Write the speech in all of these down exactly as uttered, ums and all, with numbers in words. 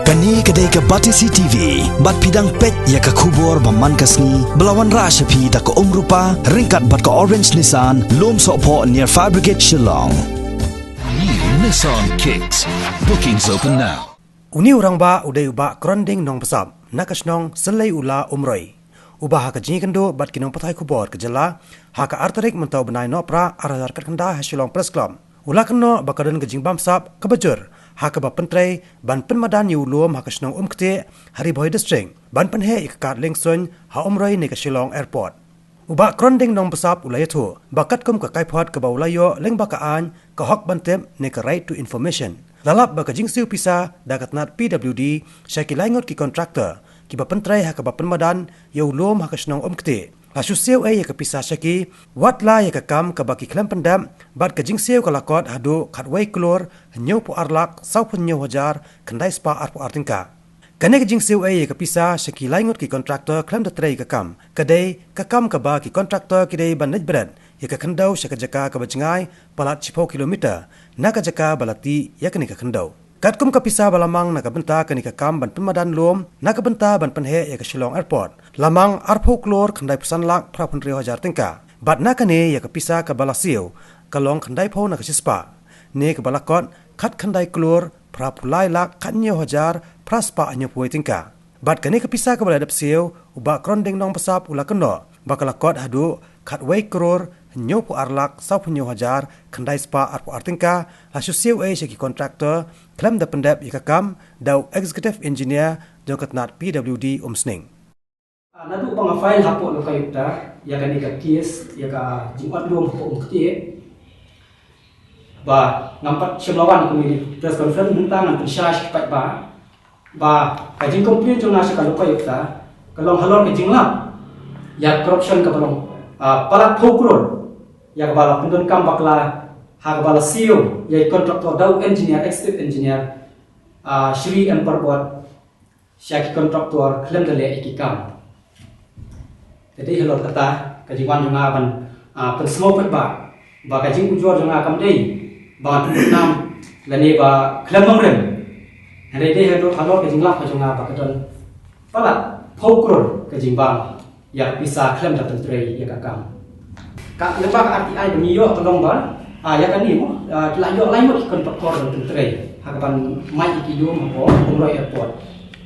Kane ka dei ka Batesi T V, bad phi dang peit ïa ka khubor ba man ka sngi, ba la wanrah sha phi da ka Umrupa, ryngkat bad ka Orange Nissan, Lumsohphoh near Fire Brigade Shillong. New Nissan Kicks. Bookings open now. Une u rangbah u dei u Bah Kronding Nongbsap, na ka shnong Sylei Ula Umroi. Uba ha ka jingïakynduh bad ki nongpathai khubor ka jylla, ha ka ar tarik mynta u bnai Nohprah ar hajar khatkhyndai ha Shillong Press Club, u la kynnoh ba ka don ka jingbamsap kaba jur, ha kaba pyntrei ban pynmadan ïa u lum ha ka shnong Umktieh, ha Ri Bhoi District, ban pynheh ïa ka kad liengsuiñ ha Umroi ne ka Shillong Airport. U Bah Kronding Nongbsap u la ïathuh ba katkum ka kaiphod kaba u la ïoh lyngba ka aiñ ka hok ban tip ne ka right to information, la lap ba ka jingsiew pisa da ka tnat P W D sha ki lai ngut ki contractor kiba pyntrei ha kaba pynmadan ïa u lum ha ka shnong Umktieh, la shu siew ei ïa ka pisa sha ki, wat la ïa ka kam kaba ki khlem pyndep, bad ka jingsiew ka la kot haduh khatwei klur hynñiewphew ar lak sawphew hynñiew hajar khyndai spah arphew ar tyngka. Kane ka jingsiew ei ïa ka pisa sha ki lai ngut ki contractor khlem da trei ïa ka kam, ka dei ka kam kaba ki contractor ki dei ban leit bret ïa ka khyndew sha ka jaka kaba jngai palat shiphew kilometer na ka jaka ba la tih ïa kane ka khyndew. Katkum ka pisa ba la mang na ka bynta kane ka kam ban pynmadan lum, na ka bynta ban pynheh ïa ka Shillong Airport, la mang arphew klur khyndaiphew san lak phraphew hynriew hajar tyngka. Bad na kane ïa ka pisa kaba la siew, ka long khyndaiphew na ka shispah, ne kaba la kot khatkhyndai klur phraphew lai lak khathynñiew hajar phra spah hynñiewphew tyngka. Bad kane ka pisa kaba la dep siew, u Bah Kronding Nongbsap u la kynnoh ba ka la kot haduh khatwei klur hynñiewphew ar lak sawphew hynñiew hajar khyndai spah arphew ar tyngka, la shu siew ei sha ki contractor khlem da pyndep ïa ka kam da u executive engineer jong ka tnat P W D Umsning. Ah, naduh ba nga file hapoh Lokayukta ïa kane ka case, ïa ka jingot lum hapoh Umktieh, ba ngam pat shym la wan kum ïa kane press conference, mynta ngan pynshai sha ki paidbah ba ka jingcomplain jong nga sha ka Lokayukta ka long halor ka jinglap ïa corruption kaba long, ah, palat phew klur, ïa kaba la pyndonkam bakla ha kaba la siew ïa i contractor da u engineer, executive engineer, ah, Shri M Parbot, sha ki contractor khlem da leh ïa ki kam. Te dei halor kata ka jingwan jong nga ban, ah, pynsngew pat ba, ba ka jingujor jong nga kam dei ba nga tip nam lane ba khlem nongrim. Hynrei dei halor, halor ka jinglap ka jong nga ba ka don palat phew klur ka jingbam ïa ka pisa khlem da pyntrei ïa ka kam. Ka, lyngba ka R T I ba ngi ïoh ka long ba, ah, ïa kane mo, ah, ki la ïoh lai ngut ki contractor ban pyntrei ha kaban mad ïa ki lum hapoh Umroi Airport.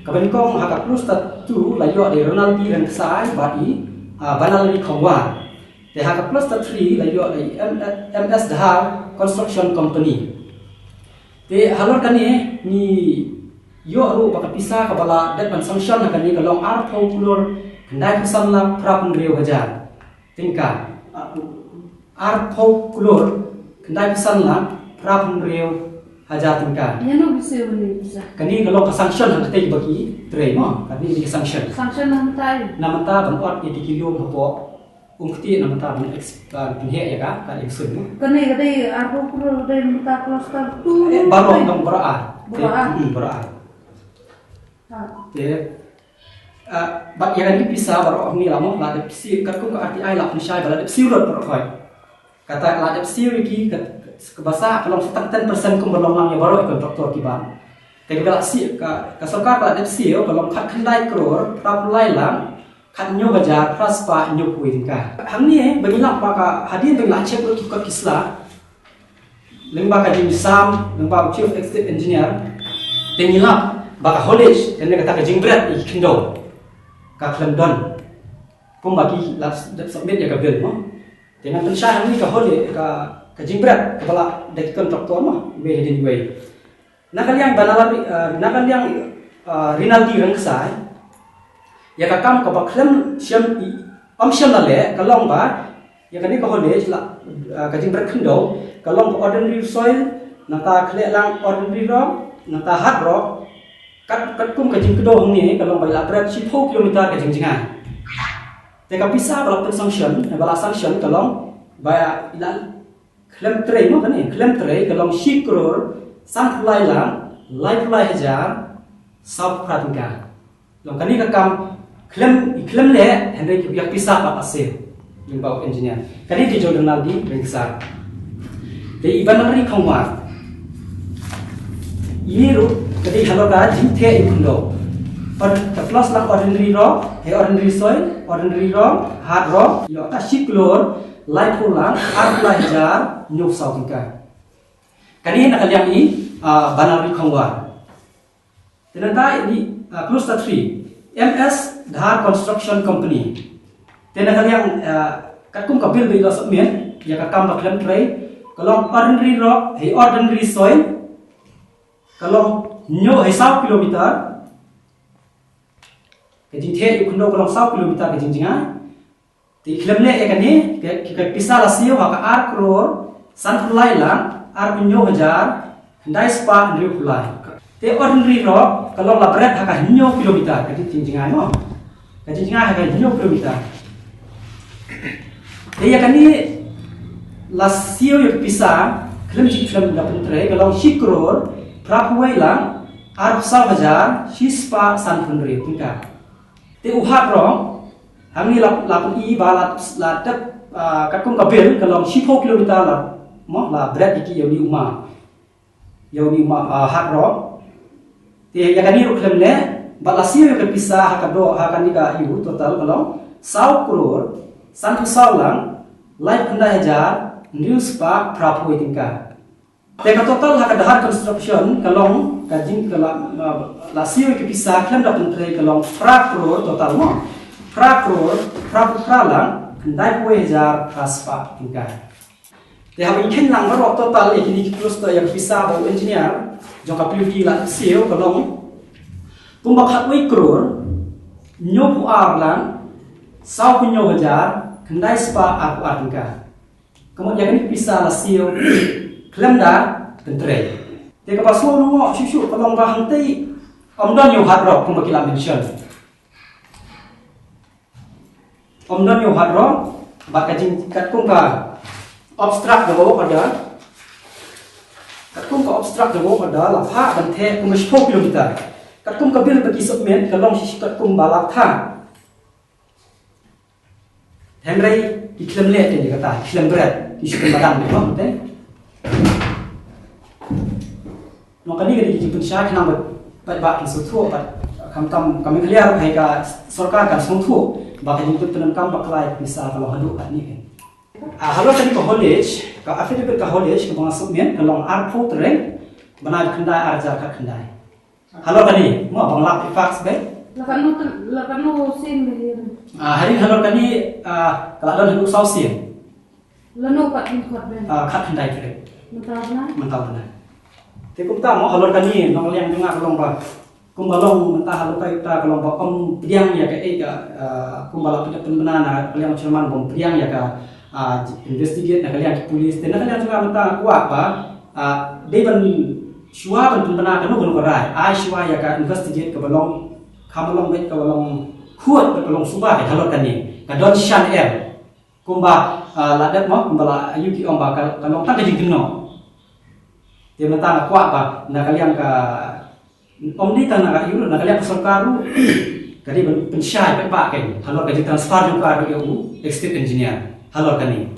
Kaba nyngkong ha ka cluster two la ïoh da i Ronald P Rangksai bad i, ah, Banalari Khongwar. Te ha ka cluster three la ïoh da i M-, M S Dhar Construction Company. Te halor kane ngi ïoh ruh ba ka pisa kaba la dep ban sanction ha kane ka long arphew klur khyndaiphew san lak phraphew hynriew hajar tyngka. Arphew klur khyndaiphew san lak phraphew hynriew hajar tyngka. Ïa no ki siew kane pisa? Kane ka long ka sanction ha katei ba ki trei mo. Kane ka sanction. Sanction na mynta ïa? Na mynta ban ot ïa ki lum hapoh Umktieh na mynta ban ex-, ban pynheh ïa ka, ka liengsuiñ mo. Kane ka dei arphew klur dei mynta cluster two. Eh, baroh dong baroh ar. Baroh ar. Hmm, baroh ar. Ha. Te, ah, bad ïa kane pisa baroh hangne la mo, la dep siew, katkum ka R T I la pynshai ba la dep siew lut baroh khoit. Kata la dep siew ïa ki, kat-, kaba sah ka long sa tang ten percent kumba long lang ïa baroh ïa ki contractor kiba. Te kaba la siew ka, ka sorkar ka la dep siew ka long khatkhyndai klur phraphew lai lak khathynñiew hajar phra spah hynñiewphew tyngka. Hangne ba ngi lap ba ka hadien ba ngi la check lut ki kot ki sla lyngba ka jingsam lyngba u Chief Executive Engineer, te ngi lap ba ka haulage, kane kata ka jingbret ïa ki khyndew, ka khlem don kumba ki la dep submit ïa ka bill mo. Te ngan pynshai hangne ka haulage, ka, ka jingbret kaba la da ki contractor mo, iwei hadien iwei. Na ka liang Banalari, ah, na ka liang, ah, Rinaldi Rangksai, ïa ka kam kaba khlem shym i, ym shym la leh ka long ba ïa kane ka haulage la, ah, ka jingbret khyndew ka long ka ordinary soil, nangta khleh lang ordinary rock, nangta hard rock, kat, katkum ka jingkdew hangne ka long ba i la bret shiphew kilometer ka jingjngai. Te ka pisa ba la pynsanction, ba la sanction ka long ba i la khlem trei mo kane, khlem trei ka long shi klur sanphew lai lak laiphew lai hajar sawphew phra tyngka. Long kane ka kam khlem, i khlem leh, hynrei ki ïa pisa pat la siew lyngba u engineer. Kane ka jong Rinaldi Rangksai. Te i Banalari Khongwar, ine ruh Ka dei halor ka jingthiah ïa u khyndew. Or, ka plus lang ordinary rok, hei ordinary soil, ordinary rok, hard rock, ïoh ka shi klur, laiphew lang, arphew lai hajar, hynñiew saw tyngka. Kane na ka liang i, ah, Banalri Khongwar. Te nangta i, ah, cluster three, M S Dhar Construction Company. Te na ka liang, ah, katkum ka bill ba i la submit, ïa ka kam ba khlem trei, ka long ordinary rock, hei ordinary soil, ka long hynñiew hei saw kilometer, ka jingthiah ïa u khyndew ka long saw kilometer ka jingjngai. Te khlem leh ïa kane, ka, ka pisa la siew ha ka ar klur, sanphew lai lang, arphew hynñiew hajar, khyndai spah hynriewphew lai. Te ordinary rock, ka long la bret ha ka hynñiew kilometer, ka jingjngai mo. Ka jingjngai ha ka hynñiew kilometer. Te ïa kane la siew ïa ka pisa, khlem jingkhlem da pyntrei, ka long shi klur, phraphew wei lang, arphew saw hajar, shi spah sanphew hynriew tyngka. Te u hard rock, hangne la, la pyni ba la, la tep, ah, katkum ka bill, ka long shiphew kilometer la, mo, la bret ïa ki ïa une u ma. Ïa une u ma, ah, hard rock. Te ïa kane ruh khlem leh, bad la siew ïa ka pisa ha ka doh, ha kane ka ïa u total ka long, saw klur, sanphew saw lang, laiphew khyndai hajar, hynriew spah, phraphew wei tyngka. Te ka total ha ka Dhar Construction ka long ka jing ka la, la, la siew ka pisa khlem da pyntrei ka long phra klur total mo. Phra klur, phra, phra lang, khyndai phew wei hajar, phra spah tyngka. Te haba i khein lang baroh total ïa kine ki cluster ïa ka pisa ba u engineer jong ka P W D la siew ka long kumba khatwei klur, hynñiewphew ar lang, sawphew hynñiew hajar, khyndai spah, arphew ar tyngka. Ka mut ïa kane ka pisa la siew khlem da pyntrei. Te kaba sngewlyngngoh shuh shuh ka long ba hangtei ym don ïa u hard rock kumba ki la mention. Ym don ïa u hard rock, bad ka jing katkum ka obstruct the work order. Katkum ka obstruct the work order la phah ban theh kumba shiphew kilometer. Katkum ka bill ba ki submit ka long shi katkum ba la thah. Hynrei ki khlem leh te kata, ki khlem bret, ki shu pynbadang te, no, te. Nangta kane ka dei ka jingpynshai khnang ba, ba, ba kin sngewthuh, ba, khamtam, ka Meghalaya ruh, hei ka sorkar kan sngewthuh ba ka jingpyndonkam ba ka la pisa ka long haduh katne. Ah, halor kane ka haulage, ka affidavit ka haulage, kaba nga submit, ka long arphew tarik, bnai khyndai, ar hajar khatkhyndai. Halor kane, mo, ba nga lap i fax beit. La katno, la katno sien beit? Ah, hadien halor kane, ah, ka la don haduh saw sien. Lano pat pynkhot beit? Ah, khatkhyndai tarik. Mynta u bnai? Mynta u bnai. Te kumta mo, halor kane, na ka liang jong nga ka long ba, kumba long mynta ha Lawka Ayuct ka long ba ym pdiang ïa kaei ka, ah, kumba la pynbna na ka liang chairman ba ym pdiang ïa ka, ah, investigate na ka liang ki police. Te na ka liang jong nga mynta nga kwah ba, ah, dei ban shuwa ban pynbna kano kano ka rai, ai shuwa ïa ka investigate kaba long, kaba long beit, kaba long khuid, kaba long suba, halor kane ka don shan em. Kumba, ah, la dep mo, kumba la ïohi ki ong ba ka, ka long tang ka jingkynnoh. Te mynta nga kwah ba na ka liang ka, ym dei tang na ka ïohi, na ka liang ka sorkar ruh ka dei ban pynshai paidbah kein halor ka jingtransfer jong ka ruh ïa u executive engineer halor kane.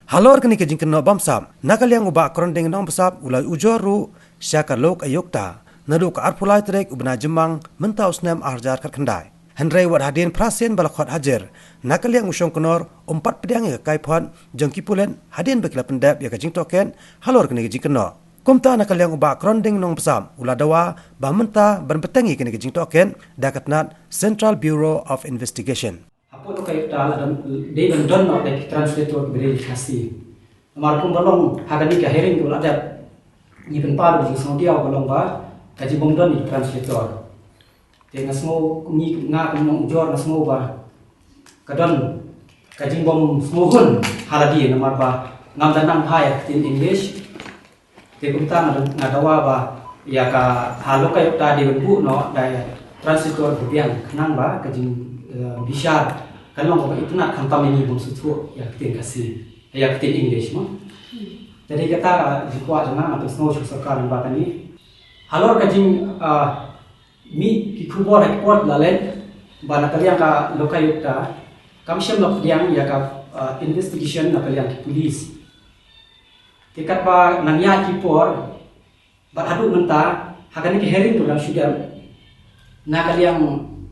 Halor kane ka jingkynnoh bamsap, na ka liang u Bah Kronding Nongbsap u la ujor ruh sha ka Lok Ayukta naduh ka arphew lai tarik u bnai Jymmang mynta u snem ar hajar khatkhyndai. Hynrei wat hadien phra sien ba la khot hajir, na ka liang u Shongknor um pat pdiang ïa ka kaiphod jong ki pulit hadien ba ki la pyndep ïa ka jingtohkit halor kane ka jingkynnoh. Kumta na ka liang u Bah Kronding Nongbsap u la dawa ba mynta ban bteng ïa kane ka jingtohkit da ka tnat Central Bureau of Investigation. Hapoh Lok Ayuct la don, dei ban don noh da ki translator kiba dei ki Khasi. Namar kumba long ha kane ka hearing kaba la dep, ngi pynpaw da ka jingsngewdiaw ka long ba ka jingbym don ïa ki translator. Te nga sngew, ngi, nga kum u nongujor nga sngew ba ka don ka jingbym sngewhun ha lade namar ba ngam da nang bha ïa ka ktien English. Te kumta nga, nga dawa ba ïa ka ha Lok Ayuct dei ban buh noh da translator ba biang khnang ba ka jing, eh, bishar kan long kaba itynnad khamtam ïa ngi bym sngewthuh ïa ka ktien Khasi, ïa ka ktien English mo. Te dei kata ka jingkwah jong nga, nga pynsngew sha ka sorkar lyngba kane. Halor ka jing, ah, mih ki khubor ha ki por ba la leit ba na ka liang ka Lok Ayuct kam shym la pdiang ïa ka, ah, investigation na ka liang ki police. Te katba nang ïaid ki por bad haduh mynta Ha kane ka hearing ruh dang shu dep, na ka liang,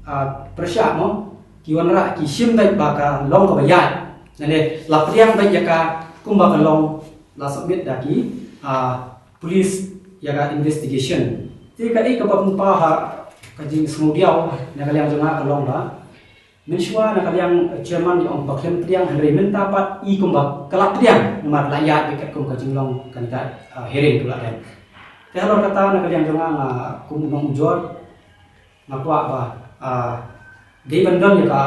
ah, pyrshah mo, ki wanrah ki shim beit ba ka long kaba ïaid. Lane la pdiang beit ïa ka kumba ka long, la submit da ki, ah, police ïa ka investigation. Te kaei kaba pynpaw ha ka jingsngewdiaw na ka liang jong nga ka long ba mynshuwa na ka liang chairman ïa ong ba khlem pdiang, hynrei mynta pat i kumba ka la pdiang namar la ïaid beit katkum ka jinglong kane ka, ah, hearing ka la dep. Te halor kata na ka liang jong nga, nga kum u nongujor, nga kwah ba, ah, dei ban don ïa ka,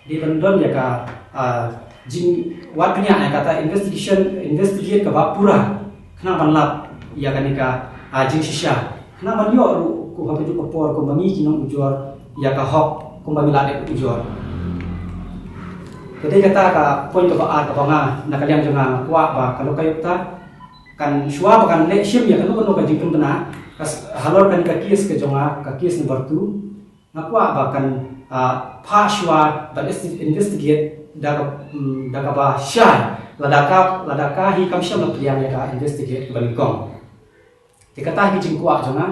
dei ban don ïa ka, ah, jingwad bniah ïa kata investigation, investigate kaba pura khnang ban lap ïa kane ka, ah, jingshisha, khnang ban ïoh ruh kum ha kajuh ka por kumba ngi ki nongujor ïa ka hok kumba ngi la dep ujor. Te dei kata ka point kaba ar kaba nga na ka liang jong nga nga kwah ba ka lokaïukta kan shuwa ba kan leh shim ïa kano kano ka jingpynbna ka s-, halor kane ka case ka jong nga, ka case number two, nga kwah ba kan, ah, phah shuwa ban investi-, investigate da ka, mm, da kaba shai, lada ka, lada ka hi kam shym la pdiang ïa ka investigate kaba nyngkong. Te kata hi ka jingkwah jong nga.